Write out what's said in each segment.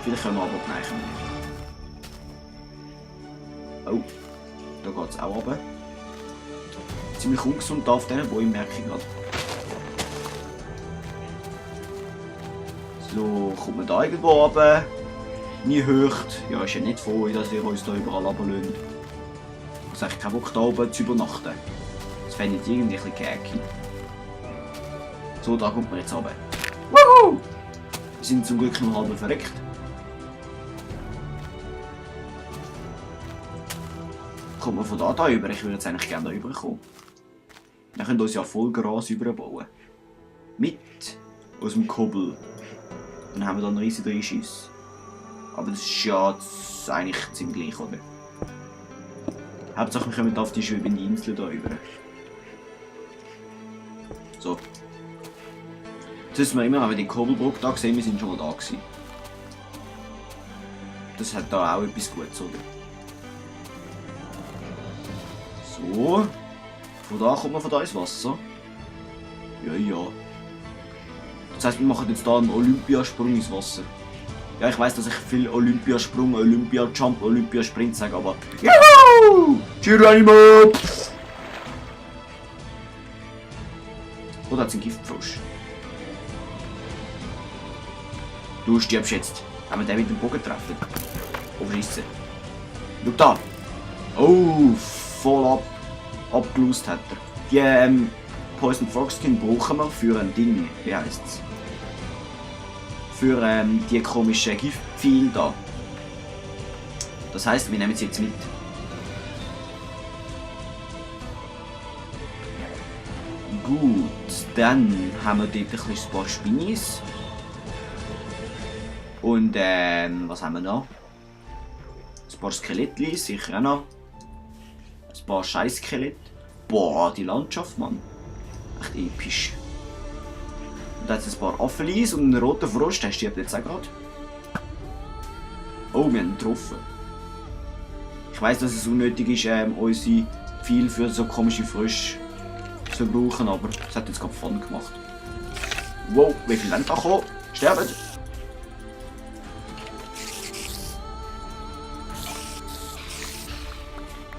Vielleicht können wir aber nein, können wir nicht. Oh, da geht es auch runter. Ziemlich ungesund da auf diesen Bäumen, merke ich gerade. So, kommt man da irgendwo runter. Nie hört. Ja, ist ja nicht froh, dass wir uns da überall runterlassen. Ich habe eigentlich keinen Bock da oben zu übernachten. Das fände ich irgendwie ein bisschen gäckig. So, da kommt man jetzt runter. Wuhu! Wir sind zum Glück noch halb verreckt. Kommt man von da rüber? Ich würde jetzt eigentlich gerne da rüberkommen. Wir können uns ja voll Gras überbauen. Mit aus dem Kobbel. Dann haben wir da einen riesigen Einschiss. Aber das ist ja eigentlich ziemlich gleich, oder? Hauptsache wir kommen auf die schwebende Insel da rüber. So. Jetzt müssen wir immer, wenn wir die Kobbelbrücke da sehen, wir sind schon mal da gewesen. Das hat da auch etwas Gutes, oder? So. Von da kommt man von da ins Wasser. Ja, ja. Das heisst, wir machen jetzt hier einen Olympiasprung ins Wasser. Ja, ich weiss, dass ich viel Olympiasprung, Olympiajump, Olympiasprint sage, aber... Juhu! Geronimo! Oder hat es einen Giftfrosch? Du stirbst jetzt. Haben wir den mit dem Bogen treffen? Aufschiessen. Schau da! Oh, voll abgelöst hat er. Die Poison Frog Skin brauchen wir für ein Ding. Wie heisst's? Für die komischen Giftpfeile da. Das heisst, wir nehmen sie jetzt mit. Gut, dann haben wir dort ein paar Spinnis. Und was haben wir noch? Ein paar Skelettli, sicher auch noch. Ein paar Scheiß-Skelett. Boah, die Landschaft, Mann. Echt episch. Und da hat es ein paar Affenlis und einen roten Frosch, der stirbt jetzt auch gerade. Oh, wir haben ihn getroffen. Ich weiss, dass es unnötig ist, unsere Pfeile für so komische Frösche zu brauchen, aber es hat jetzt gerade Fun gemacht. Wow, wie viele sind da gekommen? Sterben!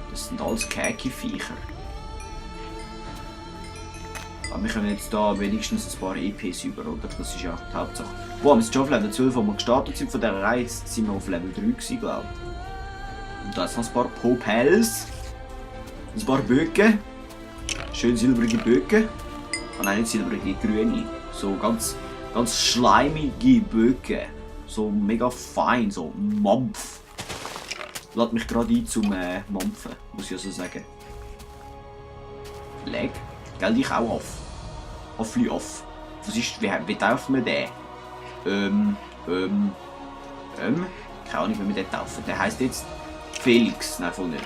Das sind alles Käki-Viecher. Aber wir können jetzt da wenigstens ein paar EPs über, oder? Das ist ja die Hauptsache. Wow, wir sind schon auf Level 12, als wir gestartet sind von dieser Reise, sind wir auf Level 3 gewesen, glaube ich. Und da ist noch ein paar Popels. Ein paar Böcke. Schön silbrige Böcke. Oh nein, nicht silbrige, grüne. So ganz schleimige Böcke. So mega fein, so Mampf. Lädt mich gerade ein zum Mampfen, muss ich ja so sagen. Leg? Gell, ich auch auf. Offli off. Was ist, wie taufen wir den? Keine Ahnung, wie wir den taufen. Der heisst jetzt Felix. Nein, voll nicht.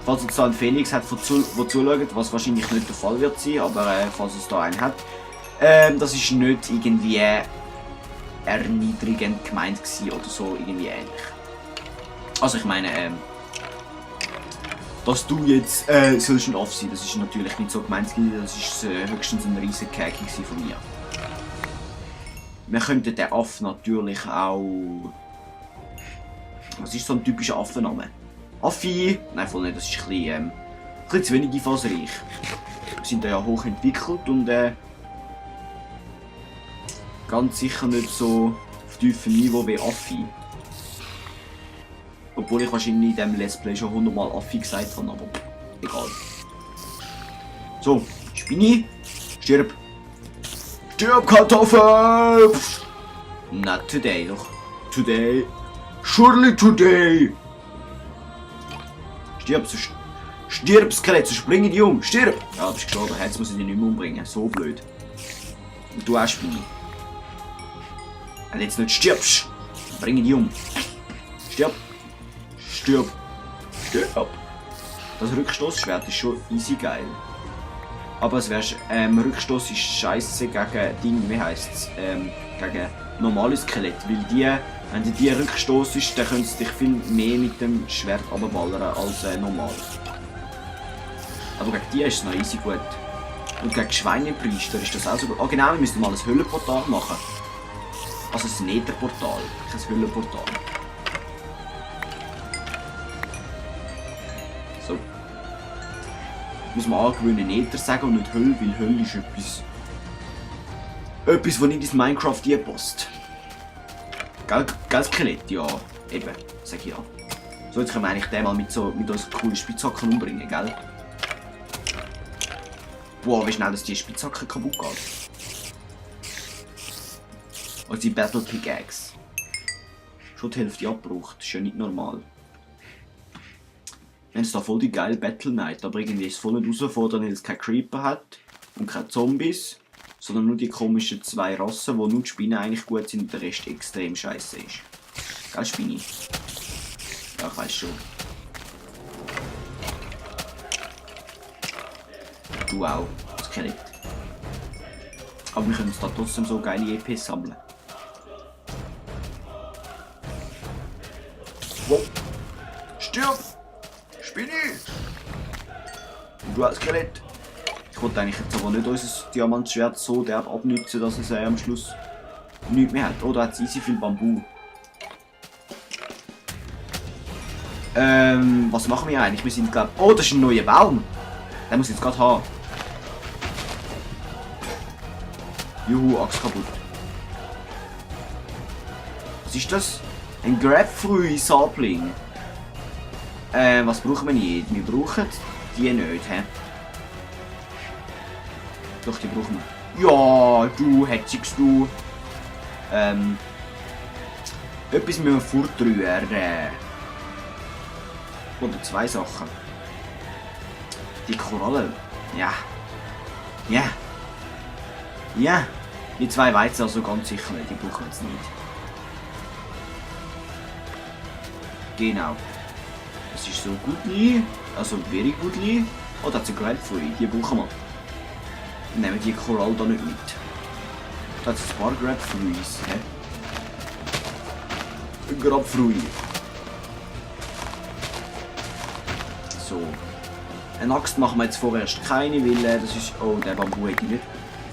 Falls es da einen Felix hat, der zuschaut, was wahrscheinlich nicht der Fall wird sein, aber falls es da einen hat, das ist nicht irgendwie erniedrigend gemeint gewesen oder so, irgendwie ähnlich. Also ich meine, dass du jetzt sollst ein Off sein, das ist natürlich nicht so gemeint, das ist höchstens ein riesiger Käki von mir. Wir könnten den Aff natürlich auch... Was ist so ein typischer Affenname? Affi? Nein, voll nicht, das ist ein bisschen zu wenig einfallsreich. Wir sind ja hochentwickelt und ganz sicher nicht so auf tiefem Niveau wie Affi. Obwohl ich wahrscheinlich in diesem Let's Play schon 100 Mal Affi gesagt habe, aber egal. So, Spinni, stirb! Stirb, Kartoffel! Not today, doch. Today. Surely today! Stirb, Skelett, sonst bringen die um. Stirb! Ja, du bist gestorben, jetzt muss ich dich nicht mehr umbringen. So blöd. Und du auch, Spinni. Wenn du jetzt nicht stirbst, bringen die um. Stirb! Stirb! Stirb! Das Rückstoßschwert ist schon easy geil. Aber es wäre Rückstoß ist scheiße gegen Ding, wie heisst's? Gegen normale Skelett. Weil die, wenn du die rückstoßest, dann könntest du dich viel mehr mit dem Schwert abballern als normal. Aber gegen die ist es noch easy gut. Und gegen Schweinepriester ist das auch so gut. Oh genau, wir müssen mal ein Höllenportal machen. Also ein Netherportal, kein Höllenportal. So. Muss man angewöhnen, Nether sagen und nicht Hölle, weil Hölle ist etwas... Etwas, was nicht ins Minecraft hier passt. Gell, Skelett? Ja, eben, sag ich ja. So, jetzt können wir eigentlich den mal mit unseren coolen Spitzhacken umbringen, gell? Boah, wie schnell dass die Spitzhacke kaputt geht. Also die Battle Pickaxe. Schon die Hälfte abgebraucht, das ist ja nicht normal. Wir haben jetzt da voll die geile Battle Night, aber irgendwie ist es voll nicht herausfordernd, weil es keine Creeper hat und keine Zombies, sondern nur die komischen 2 Rassen, wo nur die Spinnen eigentlich gut sind und der Rest extrem scheiße ist. Gell, Spinni? Ja, ich weiß schon. Du auch, Skelett. Aber wir können uns da trotzdem so geile EPs sammeln. Wow. Stirb! Spinni! Und du als Skelett. Ich wollte eigentlich jetzt aber nicht unser Diamantschwert so derb abnützen, dass es am Schluss nichts mehr hat. Oder hat es easy viel Bambu? Was machen wir eigentlich? Wir sind glaube... Oh, das ist ein neuer Baum! Den muss ich jetzt gerade haben. Juhu, Axt kaputt. Was ist das? Ein Grapefruit-Sapling. Was brauchen wir nicht? Wir brauchen die nicht, hä? Doch, die brauchen wir. Ja, du, hetzigst du. Etwas müssen wir fortrühren. Oder 2 Sachen. Die Korallen. Ja. Ja. Ja. Die 2 Weizen also ganz sicher nicht. Die brauchen wir jetzt nicht. Genau. Das ist so Gutli. Also very Gutli. Oh, das ist ein Grapefruit. Die brauchen wir. Dann nehmen wir die Korallen da nicht mit. Da hat es ein paar Grapefruits. Grapefruit. So. Eine Axt machen wir jetzt vorerst keine, weil das ist... Oh, der Bambu hätte ich nicht.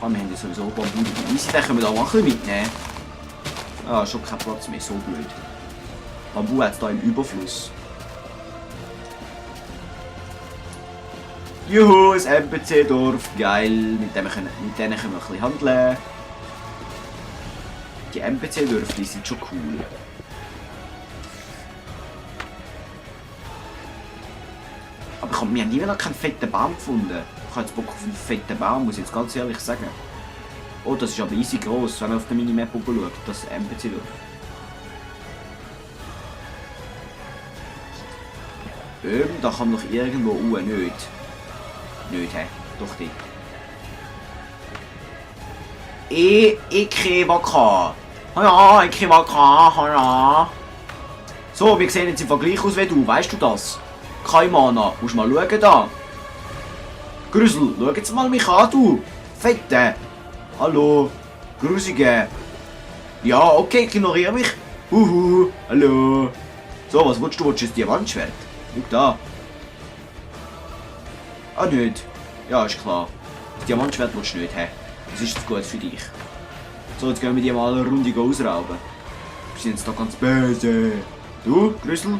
Ah, wir haben ja sowieso Bambu dabei. Easy, den können wir da mal ein bisschen mitnehmen. Ah, schon kein Platz mehr, so blöd. Bambu hat es da im Überfluss. Juhu, ein NPC-Dorf, geil. Mit denen können wir ein bisschen handeln. Die NPC-Dörfer sind schon cool. Aber wir haben immer noch keinen fetten Baum gefunden. Ich habe jetzt Bock auf einen fetten Baum, muss ich jetzt ganz ehrlich sagen. Oh, das ist aber easy gross, wenn man auf der Minimap schaut, das NPC-Dorf. Da kann man doch irgendwo nicht. Nicht, hä? Doch die. Ikewaka. Ja, Ikewaka, ja. So, wir sehen jetzt im Vergleich aus wie du, weißt du das? Kein Mana, musst mal schauen da. Grüssel, schau jetzt mal mich an, du. Fette. Hallo. Grusige. Ja, okay, ignoriere mich. Hallo. So, was willst du? Willst du ein Diamantschwert? Schau da. Ah, nicht. Ja, ist klar. Das Diamantschwert willst du nicht, hä? Das ist jetzt gut für dich. So, jetzt gehen wir die mal eine Runde ausrauben. Wir sind jetzt da ganz böse. Du, Grüssel?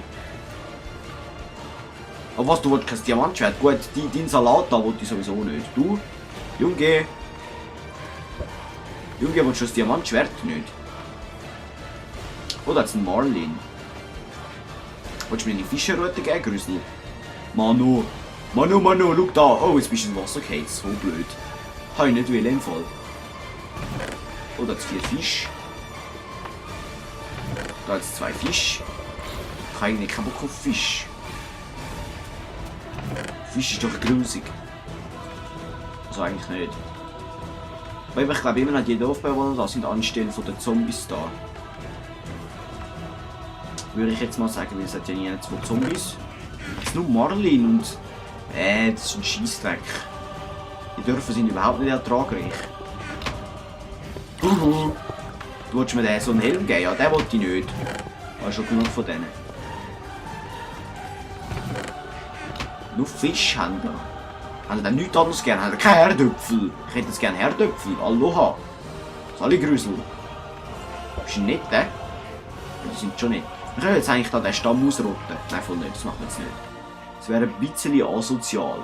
Aber was, du willst kein Diamantschwert? Gut, dein Salat da wollte ich sowieso nicht. Du? Junge? Junge, willst du das Diamantschwert nicht? Oh, da hat es einen Marlin. Willst du mir eine Fischerrute geben, Grüssel? Manu, schau da. Oh, jetzt bist du ins Wasser gefallen. So blöd. Habe ich nicht will im Fall. Oh, da hat es 4 Fische. Da hat es 2 Fische. Ich habe eigentlich keinen Bock auf Fisch. Fisch ist doch grusig. Also eigentlich nicht. Aber ich glaube immer noch, die Dorfbewohner da sind anstelle von den Zombies da. Würde ich jetzt mal sagen, weil es hat ja nie 2 Zombies. Es ist nur Marlin und... das ist ein Scheissdreck. Die Dörfer sind überhaupt nicht ertragreich. Du willst mir den so einen Helm geben? Ja, den wollte ich nicht. Ich habe schon genug von denen. Nur Fischhändler. Haben die nichts anderes gerne? Haben die keine Herdöpfel? Ich hätte jetzt gerne Herdöpfel. Aloha. Sali Grüssel. Bist du nicht, Ja, die sind schon nicht. Wir können jetzt eigentlich da den Stamm ausrotten. Nein, voll nicht, das machen wir jetzt nicht. Das wäre ein bisschen asozial.